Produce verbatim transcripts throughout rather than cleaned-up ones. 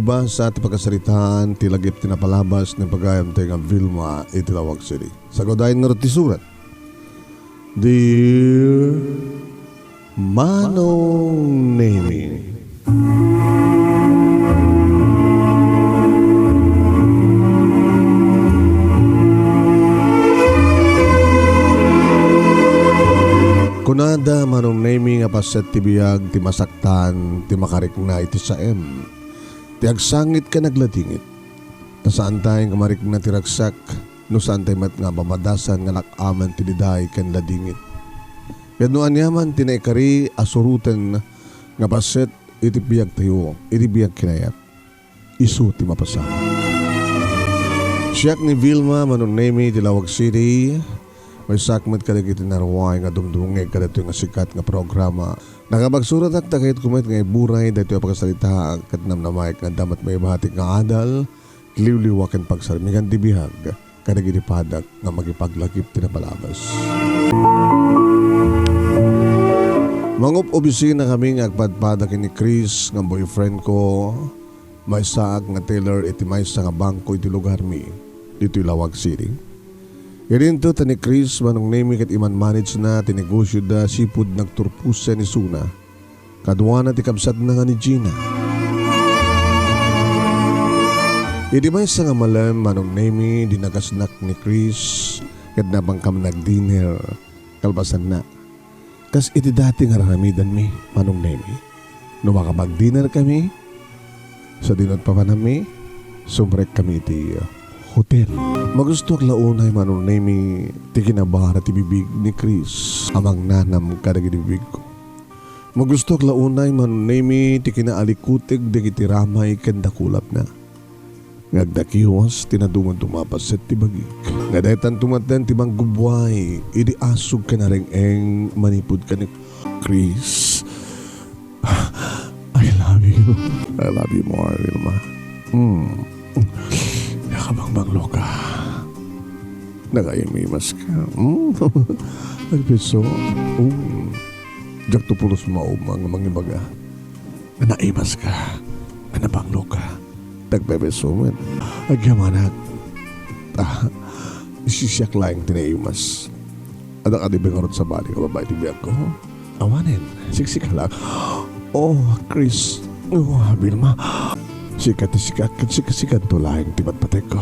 Basa ti pakasaritaan ti lagip ti napalabas ni pagayam tayo nga Vilma iti Lawag City. Sagudayen ngarud ti surat. Dear Manong Nemi. Kunada, Manong Nemi, nga paset ti biag ti masaktan ti makarikna iti saem. Ti agsangit ken agladingit. Ta saantay nga marikna ti ragsak, no saantay met nga mapadasan nga lak-amen ti liday ken ladingit. Ket no aniaman ti naikari a suroten nga paset iti biagtayo, iti biag kinayat, isu ti mapasamak. Siak ni Vilma, Manong Nemi, ti Lawag City. Maysaak met kadagiti naruay nga dumdumngeg kadatoy nga sikat nga programa. Nakapagsuratak ta kayatko met nga iburay daytoy a pakasaritaak ket namnamaek nga adda met maibatik nga adal, liwliwa ken pagsarmigan ti biag kadagiti padak nga makipaglagip ti napalabas. Mangup-opisina kami nga agpadpada ken ni Chris nga boyfriend ko. Maysaak nga teller iti maysa nga bangko iti lugarmi, ditoy Lawag City. Idinto ta ni Chris, Manong Nemi, ket iman-managena ti negosioda, sipud nagturposen isuna. Kaduana ti kabsatna nga ni Gina. Idi maysa nga malem, Manong Nemi, dinagasnak ni Chris ket napan kami nag-dinner. Kalpasanna, kas iti dati nga raramidanmi, Manong Nemi. No makapag-dinner kami, sadino ti papanammi, sumrek kami iti hotel. Magustuak la unay, Manong Nemi, ti kinabara ti bibig ni Chris a mangnanam kadagiti bibigko. Magustuak la unay, Manong Nemi, ti kinaalikuteg dagiti ramay ken dakulapna. Nga agdakiwas ti nadumduma a paset ti bagik. Nga daytan tumaten ti manggubbuay idi asug ken areng-eng manipud ken ni Chris. I love you. I love you more, Vilma. Hmm. Nakabangbanglo ka. Nagaimas ka. Hmm. Nagpiso. Hmm. Diak to pulos mauma nga mangibaga. Naimas ka. Nga nabanglo ka. Tagbebeso met. Agyamanak. Ah, sisiak laeng ti naimas. Adda kadi ngarud sabali nga babai ti biagko? Awanen, siksika lang. Oh, Chris. Oh, Vilma. Sika ti sika, ket sika-sikanto laeng ti patpatekko.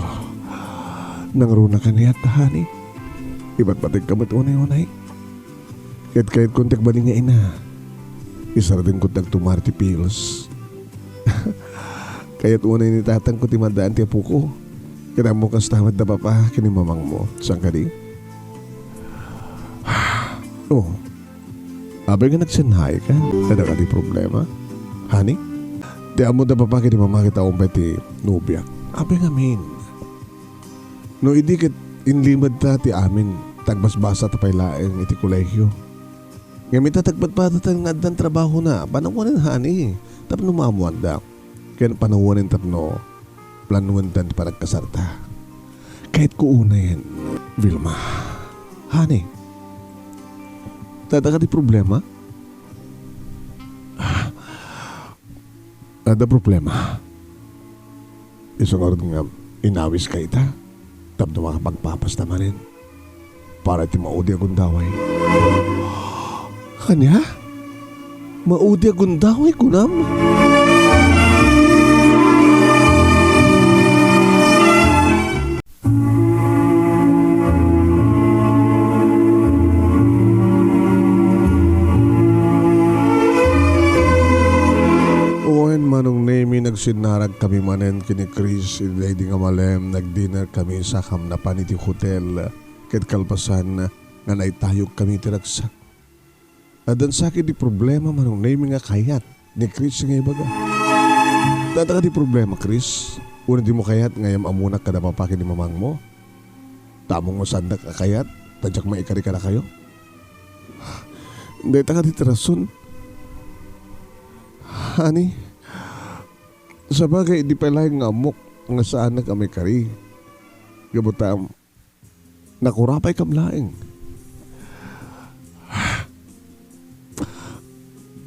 Nangruna kaniak, honey. Ipatpatekka met unay-unay. Ket kayatkon ti agbalin nga ina. Isardengko ti agtumar ti pills. Kayat unay ni tatangko ti maddaan ti apoko. Ket ammok kasta met da papa ken ni mamangmo. Saan kadi? Oh. Apay nga nagsenhay ka? Adda kadi problema? Honey? Ti ammo da papa ken ni mama ket awan pay ti nobiak. Apay ngamin? No idi ket inlimedta ti amin, tagbasbasata pay laeng iti kolehio. Ngem ita tagpadpadata nga addan trabahona, panawanen honey, tapno maammoanda. Ken panawanen tapno planoenta ti panagkasarta. Kayatko unayen, Vilma. Honey, adda kadi problema? Ah, adda problema. Isu ngarud nga inawiska ita tapno makapagpapasta manen para iti maudi a gundaway. Ania? Maudi a gundaway, kunam? Wen, Manong Nemi, nagsinnarag kami manen ken ni Chris idi daydi nga malem, nagdinner kami sakam napan iti hotel, ket kalpasan nga naitayog kami iti ragsak. Addan sakit ti problema, Manong Nemi, nga kayat ni Chris nga ibaga. Adda kadi problema, Chris? Wenno dimo kayat nga iyam-ammonak kada papa ken ni mamangmo? Ta ammom nga saandak a kayat, ta diak maikari kadakayo. Dayta kadi ti rason. Honey, sabagay, di pay laeng nga ammok nga saanak a maikari. Gapu ta, nakurapay kam laeng.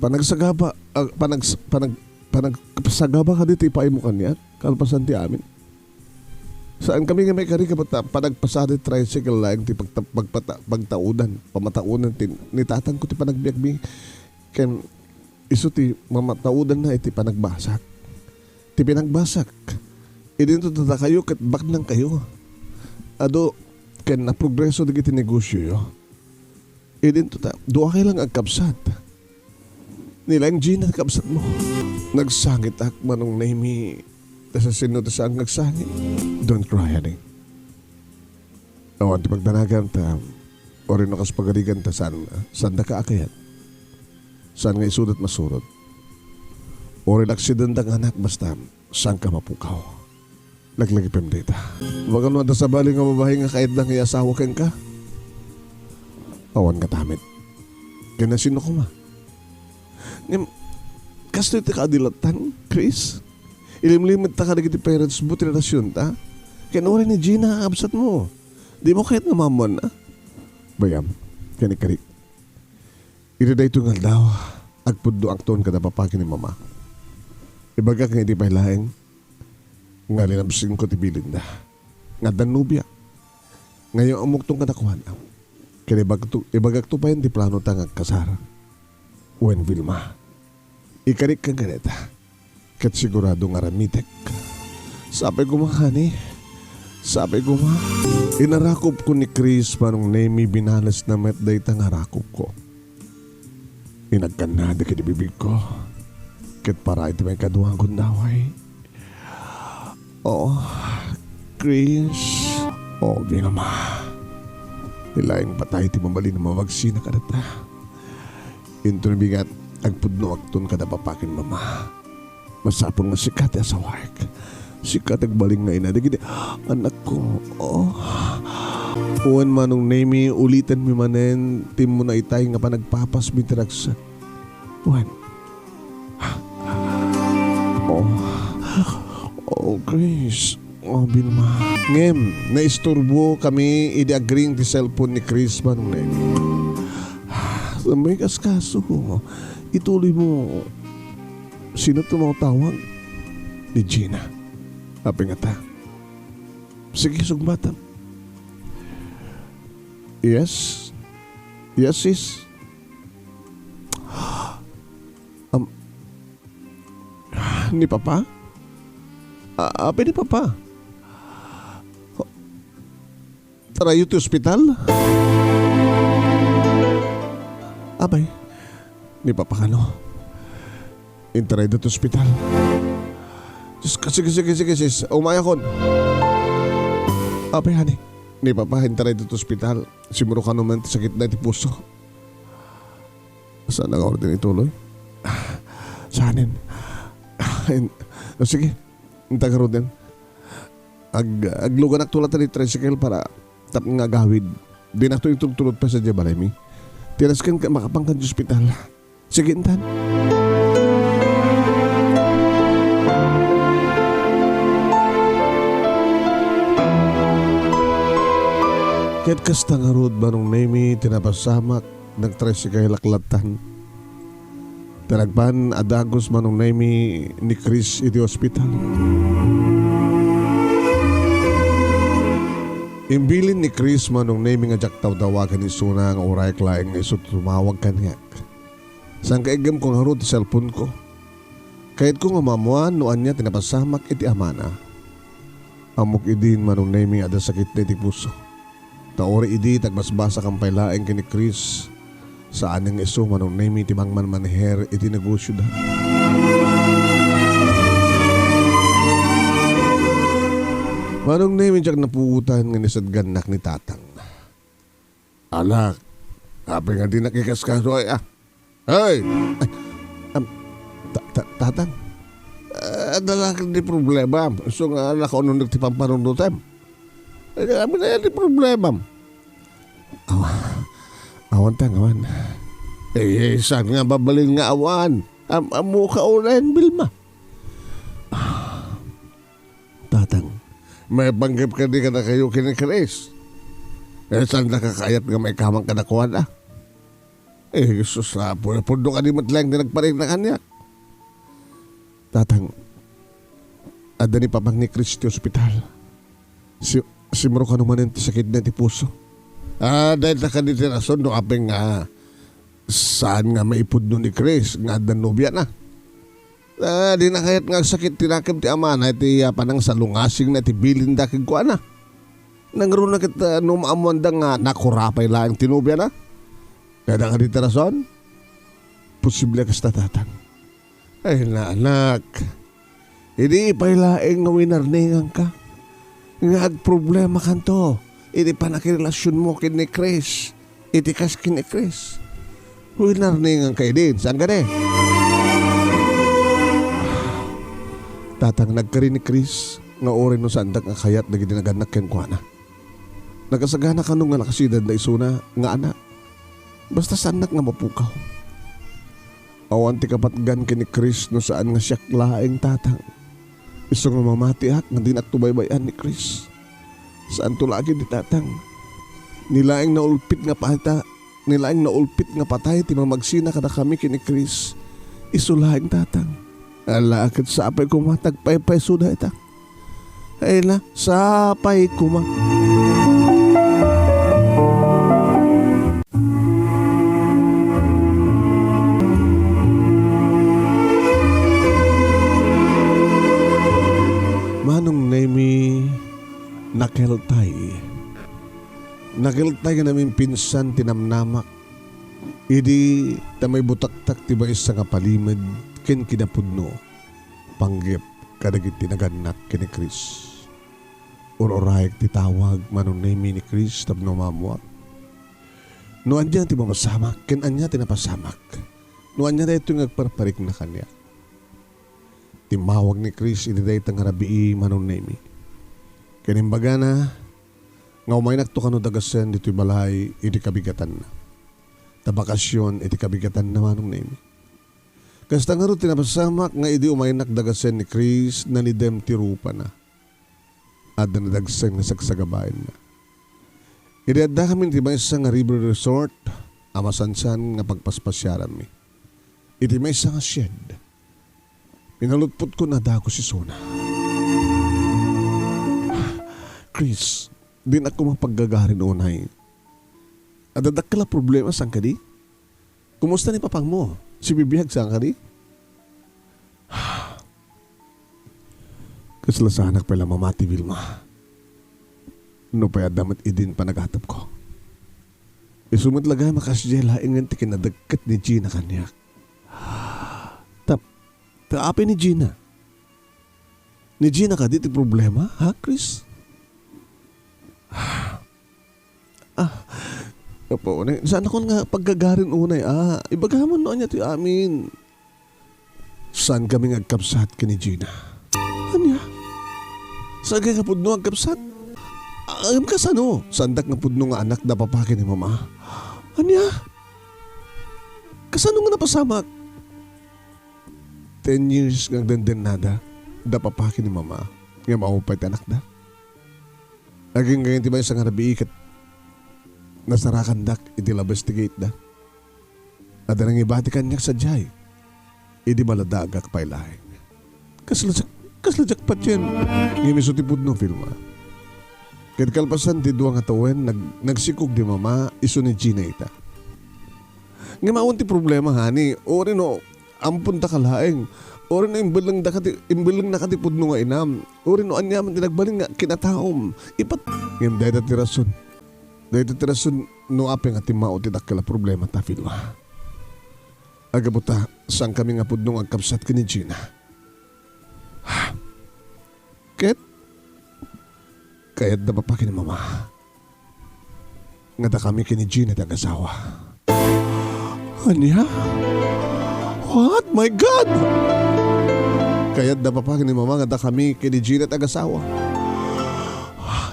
Panagsagaba-, ah, panags-, panag-, Panag-, pasagaba kadi ti ipaaymo kaniak, kalpasan ti amin. Saan kami nga maikari ket ta-, panagpasada ti tricycle laeng ti pagta-, pagpata-, pagtaudan, pamataudan ti, ni tatangko ti panagbiagmi. Ken isu ti mamataudanna iti panagbasak. Ti pinagbasak, idinto dakayo ket baknangkayo. Adu ken naprogreso dagiti negosioyo. Idinto ta, duakay lang agkabsat. Ni laeng Gina ti kabsatmo. Nagsangitak, Manong Nemy, ta sasino ti saan nga agsangit? Don't cry, honey. Awan ti pagdanagam ta, uray no kas pagarigan ta saan, saandaka a kayat. Saan nga isuda ti masurot. Uray la aksidente nga anak, basta saanka mapukaw. Laglagipem dayta. Baga no adda sabali nga babai nga kayatda nga iasawa kenka? Awan nga tamit. Ken no sino koma? Ngem, kastoy ti kaadilattan, Chris? Ilimlimedta kadagiti parents mo ti relasionta? Ken uray ni Gina a kabsatmo. Dimo kayat nga maammoanna? Bayam, ken ikari. Iti daytoy nga aldaw, agpudnoakton kada papa ken ni mama. Ibagak nga idi pay laeng nga linabsengko ti bilinda, nga addan nobia, nga iyammokton kadakuada. Ken ibagto-, ibagakto payen ti planota nga agkasar. Wen, Vilma, ikarik kadagita. Ket sigurado nga aramitek. Sapay koma, honey. Sapay koma. Inarakupko ni Chris, Manong Nemy, binalesna met dayta nga arakupko. Inagkanna dagiti bibigko. Ket para iti maikadua a gundaway. Oh, Chris. Oh, Vilma. Ti laeng patay ti mabalin a mabagsina kadata. Inton bigat, agpudnoakton kada papa ken mama. Masapul nga sika ti asawaek. Sika ti agbalin nga ina dagiti anakko. Oh. Wen, Manong Nemy, ulitenmi manen ti immuna itay nga panagpapasmi ti ragsak. Wen. Oh. Oh, Chris. Oh, Vilma. Ngem, naisturbo kami idi agring ti cellphone ni Chris, Manong Nemy. Saan mo ikaskaso? Ituloy mo. Sino ti mautawag? Ni Gina. Apay ngata? Sige, sugbatam. Yes? Yes, sis? Am, ni Papa? A-, apay ni Papa? Tarayo ti ospital? Apay, ni Papa kano? Intarayda ti ospital. Sus, sige, sige, sige, sis. Umayakon. Apay, honey? Ni Papa, intarayda ti ospital. Simro kano man ti sakitda iti puso. Saan nga orden ituloy? Saanen? In-, o, sige. Inta garuden. Ag-, agluganakto latta ti tricycle para tapno nga agawid. Dinakto itultulot pay sadiay balaymi. Ti nasken ket makapanka idiay ospital. Sige, intan. Ket kasta ngarud, Manong Nemy, ti napasamak, nagtricycle-ak lattan. Ta nagpan a dagus, Manong Nemy, ni Chris iti ospital. Imbilin ni Chris, Manong Nemy, nga diak tawtawagan isuna nga urayek laeng nga isu ti tumawag kaniak. Saan nga iggemko ngarud ti cellphone-ko. Kayatko nga maammoan no ania ti napasamak iti amana. Ammok idin, Manong Nemy, adda sakitda iti puso. Ta uray idi ti agbasbasakan pay laeng ken ni Chris, saanen nga isu, Manong Nemy, ti mangmanmaneher iti negosioda. Manong Nemy, diak napuotan nga nisadgannak ni Tatang. Anak, apay nga dinak ikaskaso ay, ah? Hey! Ay, am, ta-, ta-, Tatang, ah, adda la kadi problema. Isu nga nakauneg ti pampanunotem. Eh, apay nga ti problemam? Awa-, awan, Tang, awan. Eh, saan nga mabalin nga awan? Am-, ammoka unay, Vilma. Tatang, maipanggep kadi kadakayo ken ni Chris? Eh, saandaka kayat nga maikamang kadakuada? Eh, sus, apo, pudno kadi met laeng ti nagparikna kaniak. Tatang, adda ni papang ni Chris ti ospital. Si, simro kano manen ti sakitna iti puso. Ah, dayta kadi ti rason no apay nga saan nga maipudno ni Chris nga adda nobiana. Ah, dina kayat nga agsakit ti nakemna ti amana iti, ah, panangsalungasingna iti bilinda kenkuana. Nangruna ket, ah, no maammoanda nga nakurapay laeng ti nobiana. Dayta kadi ti rason? Posible a kasta, Tatang. Ay, naanak. Idi pay laeng nga winarninganka nga agproblemakanto iti pannakirelasionmo ken ni Chris, iti kas ken ni Chris. Winarninganka idin, saan kadi? Tatang, nagkari ni Chris nga uray no saandak nga kayat dagiti nagannak kenkuana. Nakasagana kano nga nakasidadda isuna nga anak. Basta saannak nga mapukaw. Awan ti kapatgan ken ni Chris no saan nga siak laeng, Tatang. Isu nga mamatiak nga dinakto baybay-an ni Chris. Saanto la ketdi, Tatang. Ni laeng naulpit nga pata-, ni laeng naulpit nga patay ti mamagsina kadakami ken ni Chris. Isu laeng, Tatang. Ala, ket sapay koma ti agpaypayso dayta. Ay na, sapay koma. Manong Nemi, nakeltay. Nakeltay nga namimpinsan ti namnamak. Idi ta maibutaktak ti maysa nga palimed ken kinapudno, panggep kadagiti nagannak ken ni Chris. Ur-urayek ti tawag, Manong Nemi, ni Chris tapno maammuak no ania ti mapasamak ken ania ti napasamak. No ania daytoy nga agparparikna kaniak. Timmawag ni Chris iti dayta nga rabii, Manong Nemi. Ken imbagana nga umaynakto kano dagasen ditoy balay iti kabigatanna. Ta bakasion iti kabigatanna, Manong Nemi. Kasta ngarud ti napasamak nga idi umaynak dagasen ni Chris, nalidem ti rupana. Adda nadagsen nga sagsagabaenna. Idi addakamin iti maysa nga river resort a masansan nga pagpaspasiaranmi. Iti maysa nga shed, pinalutpotkon a dagus isuna. Chris, dinak koma paggagarin unay. Adda dakkel a problema, saan kadi? Kumusta ni papangmo? Sibibiag, saan kadi? Kasla saanak pay la mamati, Vilma. No pay adda met idin panagatepko. Isu met la gayam a kasdiay laengen ti kinadekket ni Gina kaniak. Tap-, ta apay ni Gina? Ni Gina kadi ti problema, ha, Chris? Ah, apo, ni-, saanakon nga paggagarin unay, ah. Ibagamon no ania ti amin. Saankami nga agkabsat ken ni Gina. Ania? Saanka nga pudno nga agkabsat? Ah, ngem kasano? Saandak nga pudno nga anak da papa ken ni mama. Ania? Kasano nga napasamak? Ten years nga agdendennada, da papa ken ni mama, ngem awan pay ti anakda. Agingga ti maysa nga rabii ket nasarakandak iti labes ti gate da. Adda nangibati kaniak sadiay idi maladagak pay laeng. Kasla diak, kasla diak patien. Ngem isu ti pudno, Vilma. Ket kalpasan ti dua nga tawen, nag-, nagsikog ni mama isu ni Gina ita. Ngem awan ti problema, honey. Uray no, amponta ka laeng. Uray no imbellengda ka ti, imbellengnaka ti pudno nga inam. Uray no aniaman ti nagbalin nga kinataom. Ipat-, ngem dayta ti rason. Dayta ti rason no apay nga timmao ti dakkel a problemata, Vilma. Aggapu ta, saankami nga pudno nga agkabsat ken ni Gina. Ket, kayat da papa ken ni mama nga dakami ken ni Gina ti agasawa. Ania? What? My God! Kayat da papa ken ni mama nga dakami ken ni Gina ti agasawa.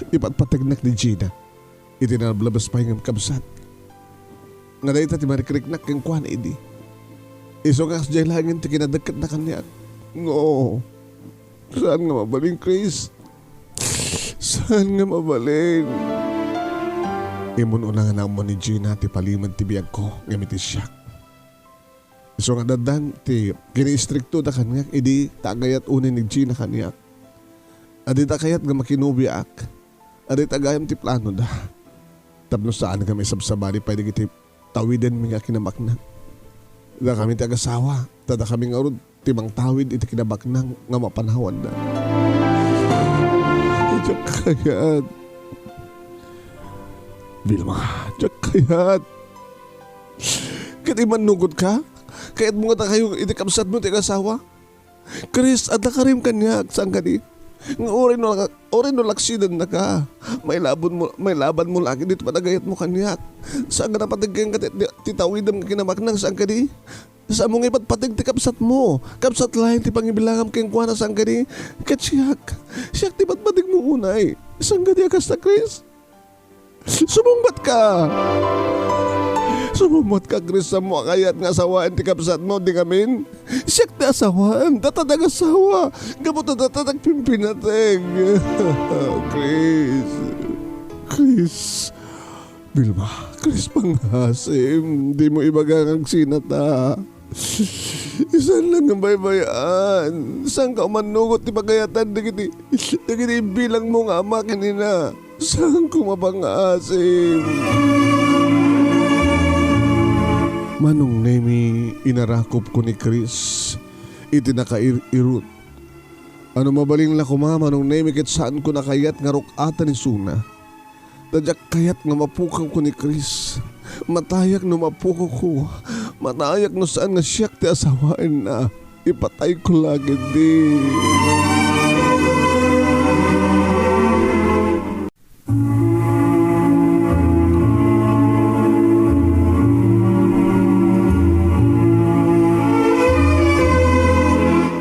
Ipatpategnak ni Gina iti nalablabes pay nga kabsat. Nga dayta ti marikriknak kenkuana idi. Isu nga kasdiay laengen ti kinadekket na kaniak. Ngo, saan nga mabalin, Chris? Saan nga mabalin? Immun-una nga naammo ni Gina ti palimed ti biagko ngem iti siak. Isu nga addan ti kiniistriktoda kaniak idi ta agayat unay ni Gina kaniak. A dita kayat nga makinobiaak. A dita gayam ti planoda. Tapno saan nga maisabsabali pay dagiti tawidenmi nga kinabaknang. Dakami ti agasawa, ta dakami ngarud ti mangtawid iti kinabaknang nga mapanawanda. Diak kayat. Vilma, diak kayat. Ket immannugotka? Kayatmo ngata kayo iti kabsatmo ti agasawa? Chris, adda karim kaniak, saan kadi? Nga uray no, uray no laksidennaka, mailabanmo, mailabanmo laeng iti panagayatmo kaniak. Saan nga napateg kenka ti, ti, ti tawidem nga kinabaknang, saan kadi? Saanmo nga ipatpateg ti kabsatmo. Kabsat laeng ti pangibilangam kenkuana, saan kadi? Ket siak, siak ti patpategmo unay. Saan kadi a kasta, Chris? Sumungbatka! Sumungbatka, Chris, saanmo a kayat nga asawaen ti kabsatmo, di ngamin? Siak ti asawaem, data ti agasawa, gapu ta data ti agpimpinateg. Chris, Chris, Vilma, Chris, pangasim, dimo ibaga nga agsinata. Saan lang nga baybay-an? Saanka umannugot ti pagayatan dagiti, dagiti imbilangmo nga ama ken ina? Saanko mapangasim? Manong Nemi, inarakopko ni Chris iti nakair-irut. Ano mabalin la koma, Manong Nemi, ket saanko a kayat nga ruk-atan isuna. Ta diak kayat nga mapukawko ni Chris. Matayak no mapukawko. Matayak no saan nga siak ti asawaenna. Ipatayko la ketdi.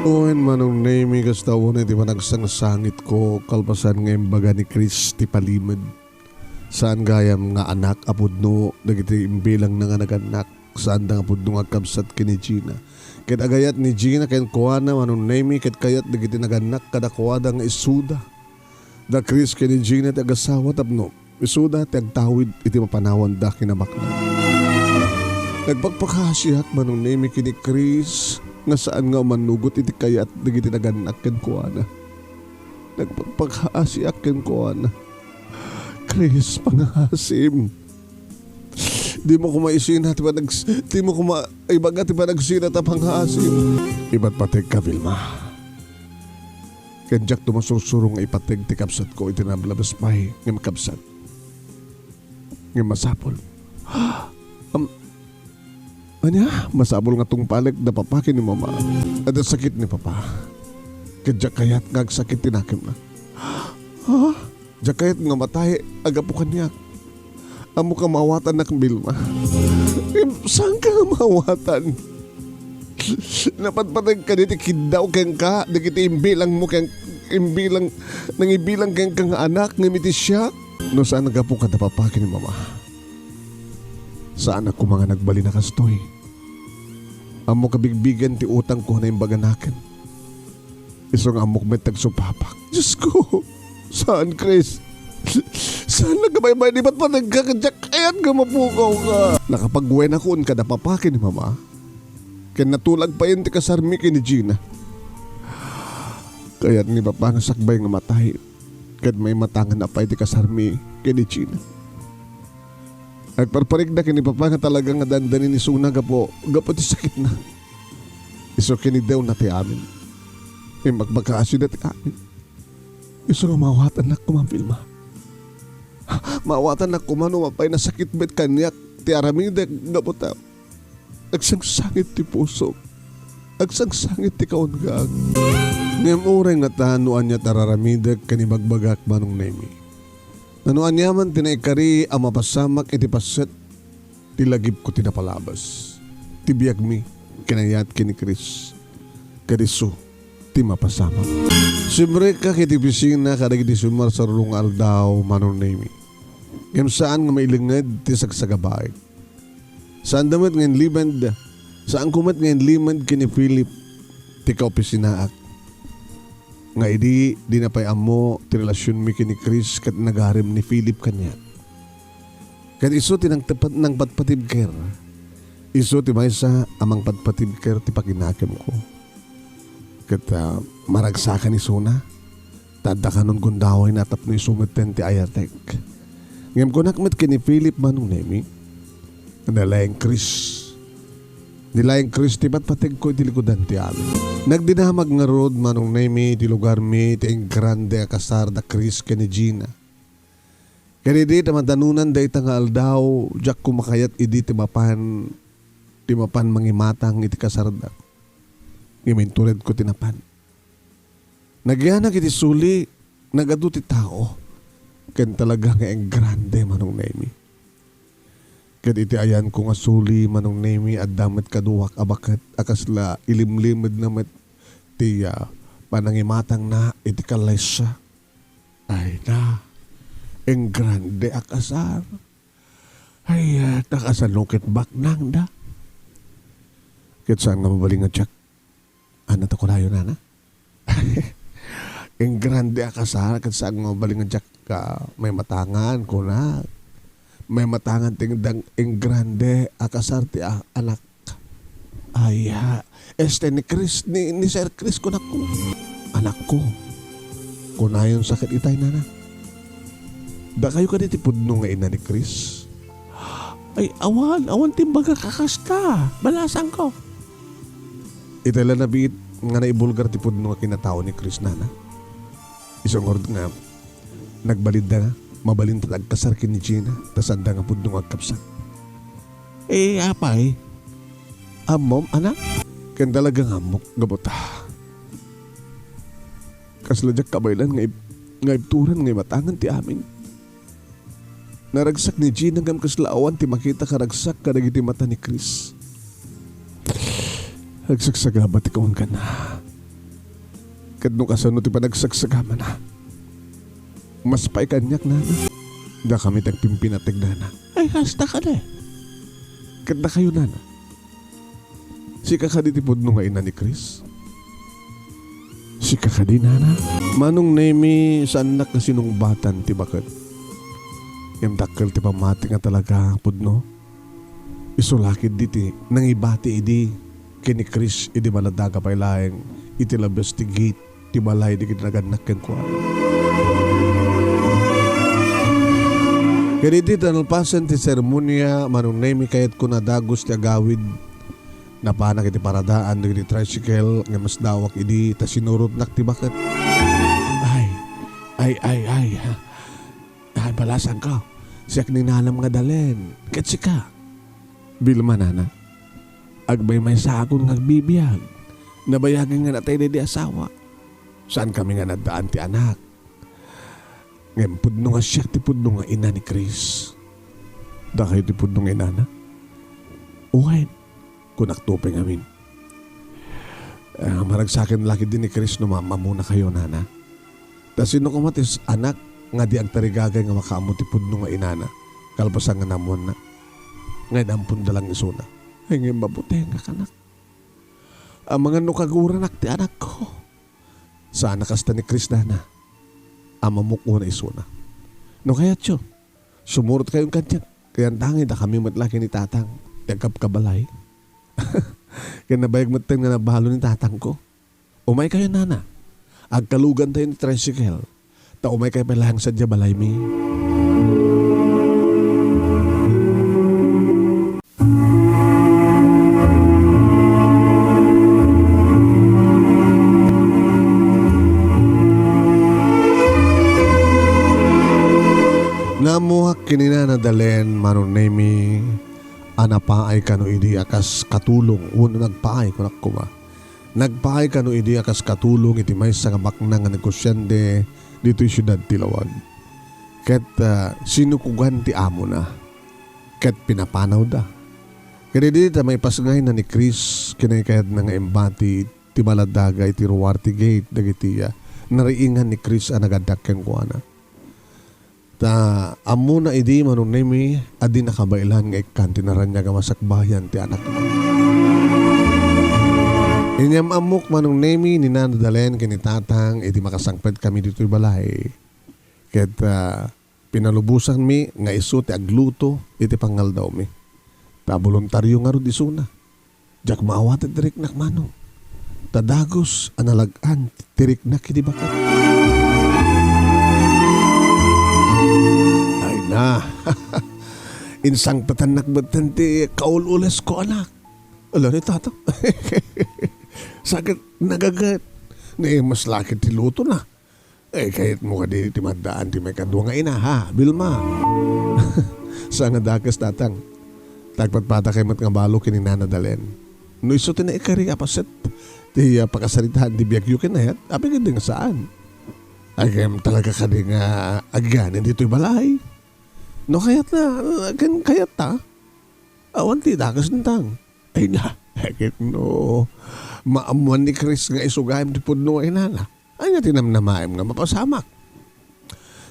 Wen, Manong Nemi, kasta unay ti panagsangsangitko kalpasan nga imbaga ni Chris ti palimed. Saan gayam nga anak a pudno dagiti imbilangna nga nagannak. Saanda nga pudno nga agkabsat ken ni Gina. Ket agayat ni Gina kenkuana, Manong Nemi, ket kayat dagiti nagannak kadakuada nga isuda da Chris ken ni Gina ti agasawa tapno isuda ti agtawid iti mapanawanda kinabaknang. Nagpakpakaasiak, Manong Nemi, ken ni Chris nga saan nga umannugot iti kayat dagiti nagannak kenkuana. Nagpakpakaasiak kenkuana. Chris, pangasim. Dimo koma isina ti panag-, dimo koma ibaga ti panagsinata, pangasim. Ipatpategka, Vilma. Ken diakto masursuro nga ipateg ti kabsatko iti nalabes pay nga kabsat. Ngem masapul. Am-, ania? Masapul nga tungpalek da papa ken ni mama. Adda sakit ni papa. Ket diak kayat nga agsakit ti nakemna. Ha? Diak kayat nga matay a gapu kaniak. Ammoka maawatannak, Vilma. Ngem saanka nga maawatan? Napatpateg kadi ti kiddaw kenka, dagiti imbilangmo ken, imbilang, nangibilang kenka nga anak, ngem iti siak? No saan a gapu kada papa ken ni mama, saanak koma nga nagbalin a kastoy. Ammoka bigbigen ti utangko a naimbaganakem. Isu nga ammok met ti agsupapak. Diosko, saan, Chris. Saan nga baybay-an ipatpateg ka, ket diak kayat nga mapukawka. Nakapagwenakon kada papa ken ni mama. Ken natulag payen ti kasarmi ken ni Gina. Kayat ni papa nga sakbay nga matay. Ket maimatangan a pay ti kasarmi ken ni Gina. Agparparigda ken ni papa nga talaga nga dandani ni Suna gapu, gapu ti sakitna. Isu kinidewna ti amin. Imbagbaga a sida ti amin. Isu nga maawatannak koma, Vilma. Maawatannak koma no mapay nasakit met kaniak ti aramidek gapu ta agsangsangit ti pusok. Agsangsangit ti kaunggaak. Ngem uray ngata no ania ti araramidek ken ibagbagak, Manong Nemi. Nano aniaman ti naikari a mapasamak iti paset ti lagipko ti napalabas. Ti biagmi, kinayat ken ni Chris. Ket isu ti mapasamak. Simrekak iti opisina kadagiti sumarsarro nga aldaw, Manong Nemi. Ngem saan nga mailinged ti sagsagabaek. Saanda met nga inlimed, saanko met nga inlimed ken ni Philip ti kaopisinaak. Nga idi, dina pay ammo ti relasionmi ken ni Chris ket nagarem ni Philip kaniak. Ket isu ti nangtepat-, nangpatpatibker Isu ti maysa a mangpatpatibker ti pakinakemko. Ket, ah, maragsakan isuna, ta adda kanon gundawayna tapno isu metten ti ayatek. Ngem kunak met ken ni Philip, Manong Nemi, "Ni laeng Kris, ni laeng Kris ti patpategko iti likudan ti amin." Nagdinamag ngarud, Manong Nemi, ti lugarmi ti enggrande a kasar da Kris ken ni Gina. Ken idi ta madanunan dayta nga aldaw, diak kumakayat idi ti mapan, ti mapan mangimatang iti kasarda. Ngem inturedko ti napan. Nagyanak iti suli, nagadu ti tao, ken talaga nga enggrande, Manong Nemi. Ket iti ayanko nga suli, Manong Nemi, adda met kaduak a baket a kasla ilimlimedna met ti, ah, panangimatangna iti kalaysya. Ay na, enggrande a kasar. Ay, ah, ta kasano ket baknangda? Ket saan nga mabalin nga diak. Ano to kunayo, nana? Enggrande a kasar, ket saan nga mabalin nga diak, ah, maimatangan, kunak. Maimatangan ti enggrande a kasar ti a-, anak. Aya, este ni Chris, ni, ni Sir Chris, kunakko. Anakko, kunayon sa ket itay, nana. Dakayo kadi ti pudno nga ina ni Chris? Ay, awan, awan ti bagak a kasta. Balasangko. Itay la nabiit nga naibulgar ti pudno nga kinatao ni Chris, nana. Isu ngarud nga nagbalidda nga mabalinda ti agkasar ken ni Gina, ta saanda nga pudno nga agkabsat. Eh, apay? Ammom, anak? Ken talaga nga ammok, gapu ta kasla diak kabaelan nga ib-, nga ibturan nga imatangan ti amin. Naragsak ni Gina ngem kasla awan ti makita karagsak kadagiti mata ni Chris. Nagsagsagaba ti kaungganna. Ket no kasano ti panagsagsagamana, mas pay kaniak, nana. Dakami ti agpimpinateg, nana. Ay, hasta kadi. Ket dakayo, nana. Sika kadi ti pudno nga ina ni Chris? Sika kadi, nana? Manong Nemi, saannak nga sinungbatan ti baket. Ngem dakkel ti pammati nga talaga pudno. Isu la ketdi ti nangibati idi ken ni Chris idi maladaga pay laeng iti labes ti gate ti balay dagiti nagannak kenkuana. Ket idi ta nalpasen ti seremonia, Manong Nemi, kayatko nadagus ti agawid. Napanak iti paradaan dagiti tricycle nga masdawak idi ta sinurotnak ti baket. Ay, ay, ay, ay. Ay, balasangko. Siak ni nanam nga Dalen. Ket sika? Vilma, nana. Agmaymaysaakon nga agbibiag. Nabayagen nga natay daydi asawa. Saankami nga naddaan ti anak. Ngem pudno nga siak ti pudno nga ina ni Chris. Dakayo ti pudno nga inana? Wen, kunak to pay ngamin. Ah, maragsaken la ketdi ni Chris no maammoanakayo, nana. Ta sino koma ti s-, anak nga di agtarigagay nga makaammo ti pudno nga inana, kalpasan nga naammoanna? Ngem ammoda lang isuna. Ay, ngem mabutengak, anak. Amangan no kaguranak ti anakko. Saan a kasta ni Chris, nana. Ammok una isuna. No kayatyo, sumurotkayon kaniak. Kayantangay dakami met la ken ni Tatang ti agkabkabalay. Ken nabayag metten nga nabalo ni tatangko. Umaykayo, nana. Agkalugantayo ti tricycle. Ta umaykay pay laeng sadiay balaymi. Naammoak ken ni Nana Dalen, Manong Nemi, a napaay kano idi a kas katulong, wenno nagpaay, kunak koma. Nagpaay kano idi a kas katulong iti maysa nga baknang nga negosiante ditoy siudad ti Laoag. Ket, ah, sinukogan ti amona ket pinapanawda. Ket idi ta maipasngayna ni Chris, kinaykayatna nga imbati ti maladaga iti ruar ti gate dagiti, ah, nariingan ni Chris a nagaddak kenkuana. Ta ammona idi, Manong Nemi, a di nakabaelan nga ikkan ti naraniag a masakbayan ti anakna. Inyam-ammok, Manong Nemi, ni Nana Dalen ken ni Tatang iti makasangpetkami ditoy balay. Ket, ah, pinalubosanmi nga isu ti agluto iti pangaldawmi. Ta boluntario ngarud isuna. Diak maawaten ti riknak, manong. Ta dagus a nalag-an ti riknak idi baket. Ay na. Insangpetannak metten ti kaul-ulesko, anak. Ala ni tata. Sakit nagaget. Ni mas lakit ti luto na. Eh, kayatmo kadi ti maddaan ti maikadua nga ina, ha, Vilma? Sa nga dakes, tatang. Tagpatpatakay met nga balo ken ni Nana Dalen. No isu ti naikari a paset ti, ah, pakasaritaan ti biagyo ken ayat, apay kadi nga saan? Agem talaga kadi nga agyanin ditoy balay. No kayat na, ah, ken kayat ta. Awan ti dakes, tatang. Ay na, ket no maammuan ni Chris nga isu gayam ti pudno nga inana, ania ti namnamaem nga mapasamak?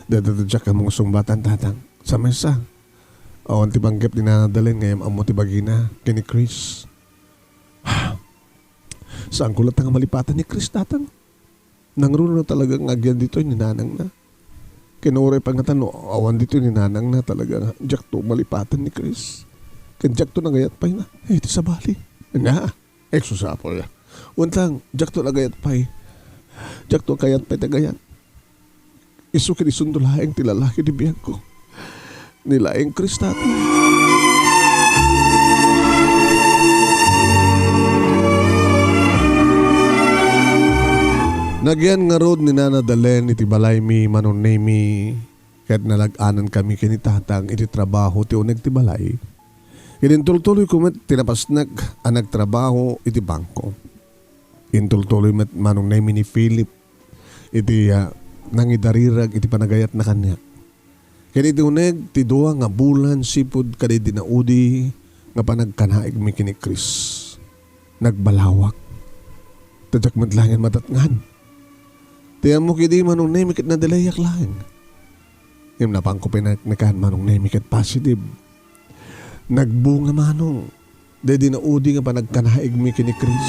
Dayta diak ammo nga sungbatan, tatang. Sa maysa, awan ti panggep ni Nana Dalen nga am-ammo ti bagina ken ni Chris. Saanko latta nga malipatan ni Chris, tatang. Nangruna talaga nga agyan ditoy ni nanangna. Ken uray pay ngata no awan ditoy ni nanangna, talaga nga diakto malipatan ni Chris. Ken diakto nagayat pay na. Eh, ti sabali. Na, ekso sa apo ya. Untang, diakto nagayat pay. Diakto kayat pay ti agayat. Isu ken isunto laeng ti lalaki ti biagko. Ni laeng Chris, tatang. Nagyan ngarud ni Nana Dalen iti balaymi, Manong Nemi, ket nalag-anankami ken ni tatang iti trabaho ti uneg ti balay. Ket intultuloyko met ti napasnek a nagtrabaho iti bangko. Intultuloy met, Manong Nemi, ni Philip iti, ah, nangidarirag iti panagayatna kaniak. Ken iti uneg ti dua nga bulan sipud kadi dinaudi nga panagkanaigmi ken ni Chris, nagbalawak. Ta diak met laengen madatngan. Ti ammok idi, Manong Nemi, ket nadelayak laeng. Ngem napanko pinaneknekan, Manong Nemi, ket positive. Nagbunga, Manong. Daydi naudi nga panagkanaigmi ken ni Chris.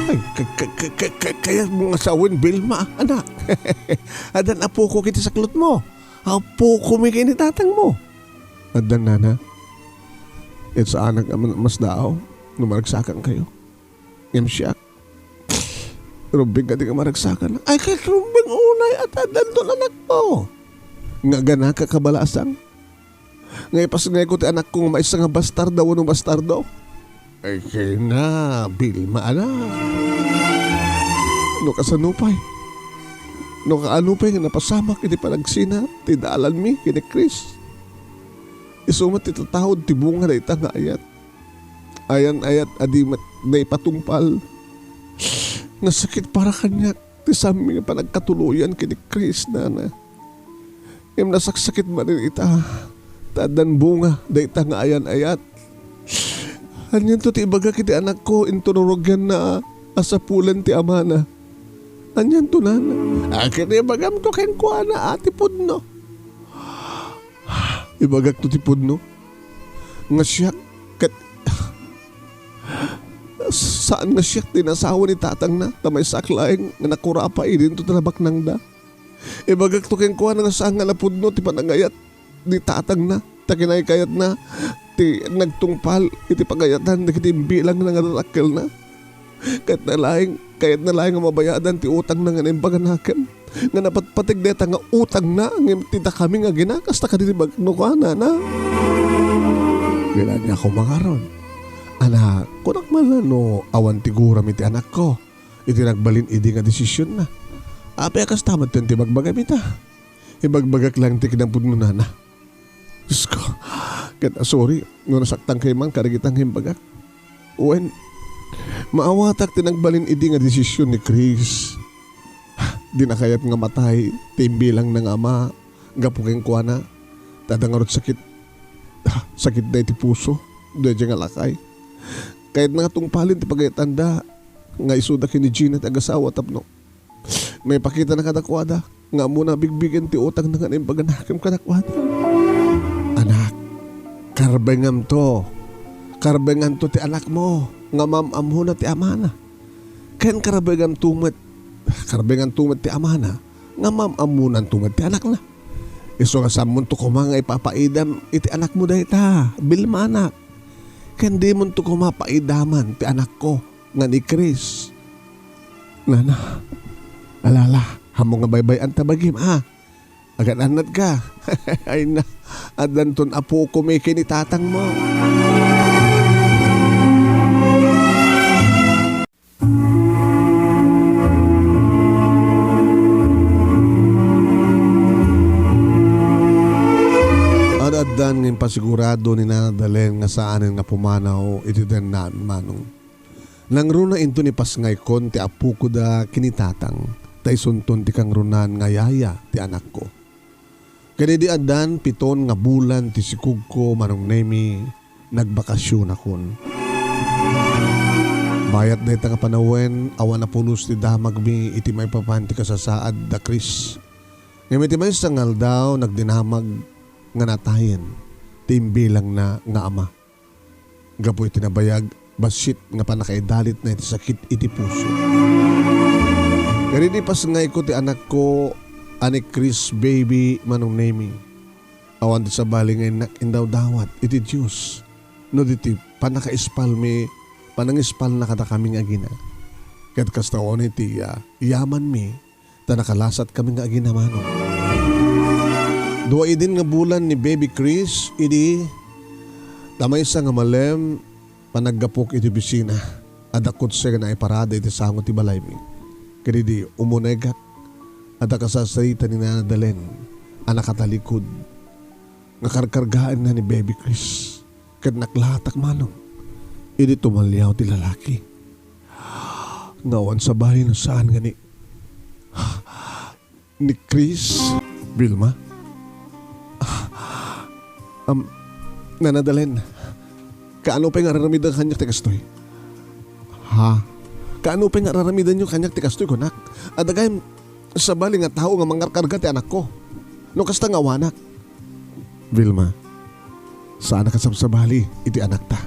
Ay, ka-, ka-, ka-, ka-, ka-, kayatmo nga sawen, Vilma, anak. Addan apokok iti saklotmo. Apokomi ken ni tatangmo. Addan, nana. Ket saanak a man-, masdaaw no maragsakankayo. Ngem siak, rumbeng kadi nga maragsakan. Ay, ket rumbeng unay a ta addanton anakmo. Nga agana ka kabalasang. Nga ipasngayko ti anakko nga maysa nga bastarda wenno bastardo? Ay, kayna, Vilma, anak. No kasano pay? No kaano pay nga napasamak iti panagsina ti dalanmi ken ni Chris? Isu met ti tataud ti bunga dayta nga ayat. Ayan-ayat a di met naipatungpal. Nasakit para kaniak ti saanmi nga panagkatuloyan ken ni Chris, nana. Ngem nasaksakit manen ita, ta addan bunga dayta nga ayan-ayat. Anianto ti ibagak iti anakko inton rurugianna a sapulen ti amana? Anianto, nana? Akin ibagamto kenkuana a ti pudno. Ibagakto ti pudno nga siak ket saan nga siak ti nasawa ni tatangna, ta maysaak laeng nga nakurapay didinto ti nabaknangda. Ibagakto kenkuana nga saan nga napudno ti panagayat ni tatangna, ta kinaykayatna ti nagtungpal iti pagayatan dagiti imbilangna nga dadakkelna. Kayatna laeng, kayatna laeng nga mabayadan ti utangna nga naimbaganakem, nga napatpateg dayta nga utangna, ngem ti dakami nga agina, kasta kadi ti bagno, kuana, na. Bilaniak koma ngarud. Anak, kunak man la no awan ti guram iti anakko iti nagbalin idi nga desisionna. Apay a kasta met ti bagbagam ita? Ibagbagak laeng ti kinapudno, nana. Diosko, ket, ah, sorry no nasaktankay man kadagita nga imbagak. Wen, maawatak ti nagbalin idi nga desisyon ni Chris. Dina kayat nga matay ti imbilangna nga ama gapu kenkuana. Ta adda ngarud sakit, sakitna iti puso daydiay nga lakay. Kayatna nga tungpalen ti pagayatanda nga isuda ken ni Gina ti agasawa tapno maipakitana kadakuada nga ammona a bigbigen ti utangna nga naimbaganakem kadakuada. Anak, karbengamto. Karbenganto ti anakmo nga maam-ammona ti amana. Ken karbenganto met, karbenganto met ti amana nga maam-ammonanto met ti anakna. Isu nga saanmonto koma nga ipapaidam iti anakmo dayta, Vilma anak. Ken dimonto koma paidaman ti anakko nga ni Chris. Nana, alala, ammok nga baybay-anta bagim, a? Agad-annadka. Ay na, addanton apokom ken ni tatangmo. Ad-addan nga impasigurado ni Nana Dalen nga saanen nga pumanaw iti dennaan, manong. Nangruna inton ipasngaykon ti apokoda ken ni tatang, ta isunton ti kangrunan nga yaya ti anakko. Ken idi addan piton nga bulan ti sikogko, Manong Nemi, nagbakasionakon. Bayat dayta nga panawen, awan a pulos ti damagmi iti maipapan ti kasasaad da Chris. Ngem iti maysa nga aldaw, nagdinamag nga natayen ti imbilangna nga ama. Gapu iti nabayag, bassit nga pannakaidalitna iti sakit iti puso. Ken idi ipasngayko ti anakko a ni Chris, baby, Manong Nemi, awan ti sabali nga innak indawdawat iti Dios no di ti pannakaispalmi, panangispalna kadakami nga agina. Ket kasta unay ti, ah, yamanmi ta nakalasatkami nga agina, manong. Dua idin nga bulan ni Baby Chris idi ta maysa nga malem, panaggapok iti opisina, adda kotse nga naiparada iti sango ti balaymi. Ket idi umunaygak, adda kasasarita ni Nana Dalen a nakatalikod nga karkargaenna ni Baby Chris. Ket naklatak, manong, idi tumaliaw ti lalaki. Nga awan sabali no saan nga ni, ni Chris. Vilma? Am, Nana Dalen, kaano pay nga ar-aramidenyo kaniak ti kastoy? Ha? Kaano pay nga ar-aramidenyo kaniak ti kastoy, kunak? Adda gayam sabali nga tao nga mangarkarga ti anakko no kasta nga awanak. Vilma, saanak a sabsabali iti anakta.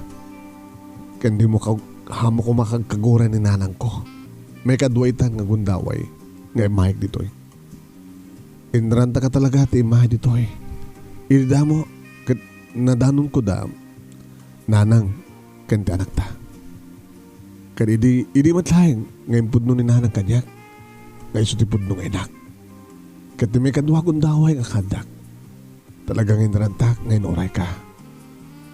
Ken dimo ka, ammok koma kagkaguray ni nanangko. Maikadua itan nga gundaway nga immayeg ditoy. Inrantaka talaga ti immahay ditoy. Idi damo ket nadanonko da, nanang, ken ti anakta. Ket idi, idi met laeng nga impudno ni nanang kaniak, nga isu ti pudno nga inak. Ket ti maikadua a gundaway nga kaaddak, talaga nga inrantak nga inurayka.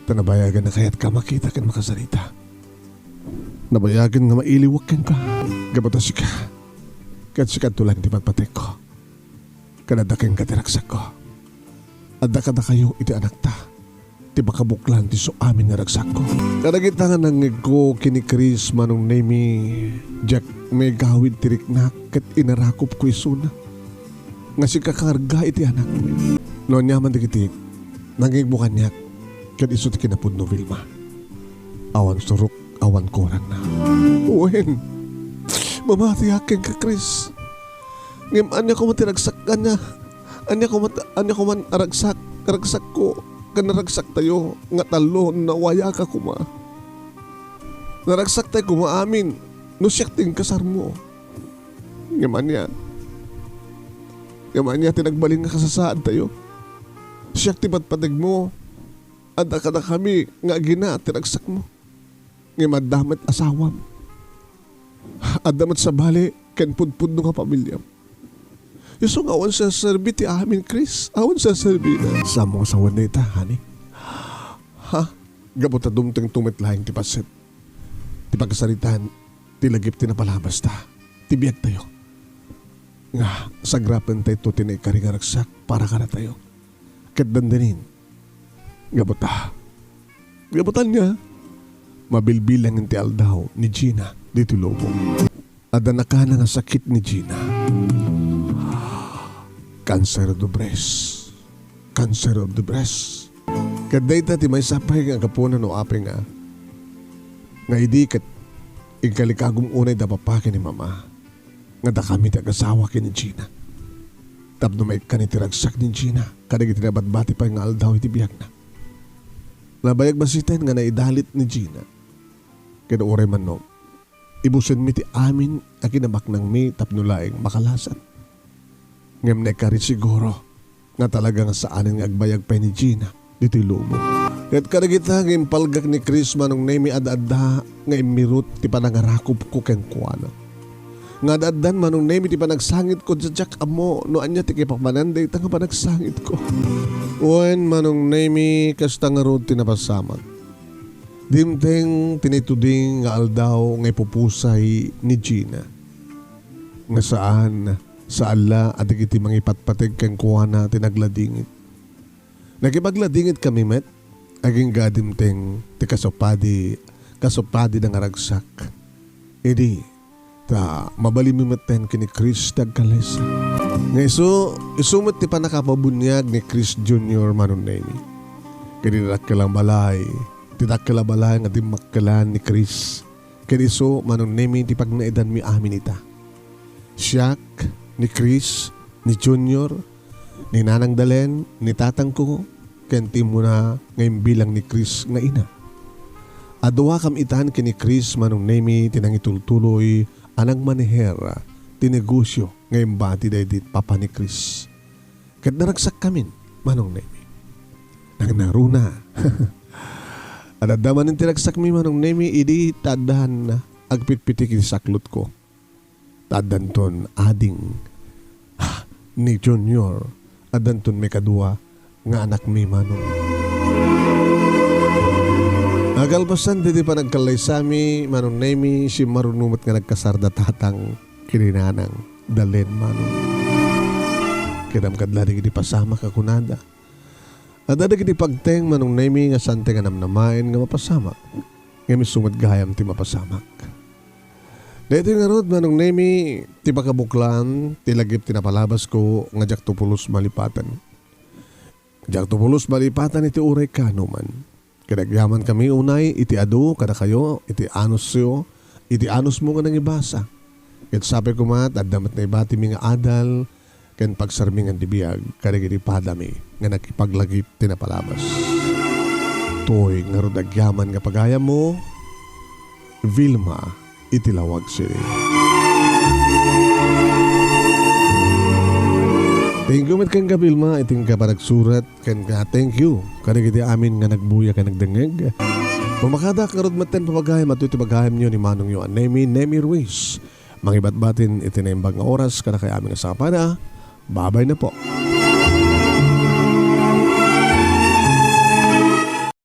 Ta nabayagen a kayatka makita ken makasarita. Nabayagen nga mailiwek kenka, gapu ta sika. Ket sika laeng ti patpatekko. Ken adda kenka ti ragsakko. Adda kadakayo iti anakta ti pakabuklan ti isu amin nga ragsakko. Kadagita nga nangngegko ken ni Chris, Manong Nemi, diak maigawid ti riknak ket inarakupko isuna nga sika karga iti anakmi. No aniaman dagiti nangngegmo kaniak, ket isu ti kinapudno, Vilma. Awan surok, awan kurangna. Wen, mamatiak kenka, Chris. Ngem ania koma ti ragsak, ania, ania koma, ania koma a ragsak, ragsakko, ken naragsaktayo nga tallo no nawayaka koma. Naragsaktay koma amin no siak ti inkasarmo. Ngem ania? Ngem ania ti nagbalin nga kasasaadtayo? Siak ti patpategmo. Adda kadakami nga agina ti ragsakmo. Ngem adda met asawam. Adda met sabali ken pudpudno nga pamiliam. Isu nga awan serserbi ti amin, Chris. Awan serserbi. Saanmo nga sawen dayta, honey? Ha? Gapu ta dumtengto met laeng ti paset, ti pagkasaritaan ti lagip ti napalabasta, ti biagtayo. Nga sagrapentayto ti naikari nga ragsak para kadatayo. Ket dandinin, gapu ta, gapu ta ania, mabilbilangen ti aldaw ni Gina ditoy lubong. Adda nakana nga sakit ni Gina. Cancer of the breast. Cancer of the breast. Ket dayta ti maysa pay nga gapuna no apay nga, nga idi ket inkalikagum unay da papa ken ni mama, nga dakami ti agasawa ken ni Gina. Tapno maikkan iti ragsak ni Gina kadagiti nabatbati pay nga aldaw iti biagna. Nabayag basiten nga naidalit ni Gina. Ken uray man no, ibusenmi ti amin a kinabaknangmi tapno laeng makalasat. Ngem naikari siguro nga talaga nga saanen nga agbayag pay ni Gina ditoy lubong. Ket kadagita nga impalgak ni Chris, Manong Nemi, ad-adda nga immirut ti panangarakupko kenkuana. Nga ad-addan, Manong Nemi, ti panagsangitko, diak ammo no ania ti kaipapanan dayta nga panagsangitko. Wen, Manong Nemi, kasta ngarud ti napasamak. Dimteng ti naituding nga aldaw nga ipupusay ni Gina. Nga saan, saan la a dagiti mangipatpateg kenkuana ti nagladingit. Nakipagladingitkami met, agingga dimteng ti kasupadi, kasupadida nga ragsak. Idi, ta mabalinmi metten ken ni Chris ti agkallaysa. Nga isu, isu met ti pannakapabuniag ni Chris Junior, Manong Nemi. Ken ti dakkel a balay, ti dakkel a balay nga dimmakkelan ni Chris. Ken isu, Manong Nemi, ti pagnaedanmi amin ita. Siak, ni Chris, ni Junior, ni Nanang Dalen, ni tatangko, ken ti immuna nga imbilang ni Chris nga ina. Aduakam itan ken ni Chris, Manong Nemi, ti nangitultuloy a nangmaneher ti negosio nga imbati daydi papa ni Chris. Ket naragsakkamin, Manong Nemi. Nangnaruna. Ad-adda manen ti ragsakmi, Manong Nemi, idi ta addan agpitpitik iti saklotko. Ta addanton ading, ah, ni Junior, addanton maikadua nga anakmi, Manong. Nakalpasan daydi panagkallaysami, Manong Nemi, simmaruno met nga nagkasar da tatang ken ni Nanang Dalen, Manong. Kidam kadla dagiti pasamak a kunada. Adda dagiti pagteng, Manong Nemi, nga saan ti nga namnamaen nga mapasamak. Ngem isu met gayam ti mapasamak. Daytoy ngarud, Manong Nemi, ti pakabuklan ti lagip ti napalabasko nga diakto pulos malipaten. Diakto pulos malipaten iti uray kaanoman. Ket agyamankami unay iti adu kadakayo, iti anusyo, iti anusmo nga nangibasa. Ket sapay koma, ta adda met naibatimi nga adal, ken pagsarmingan ti biag kadagiti padami nga nakipaglagip ti napalabas. Toy ngarud agyaman nga pagayammo, Vilma, iti Laoag City. Thank you met kenka, Vilma, iti nga panagsurat, ken nga thank you kadagiti amin nga nagbuya ken nagdengngeg. Pamakadak ngarud metten pagayam, adtoy ti pagayamyo ni manongyo a Nemi, Nemi Ruiz. Mangibatbatin iti naimbag nga oras kadakayo amin nga sangapada. Babay na po.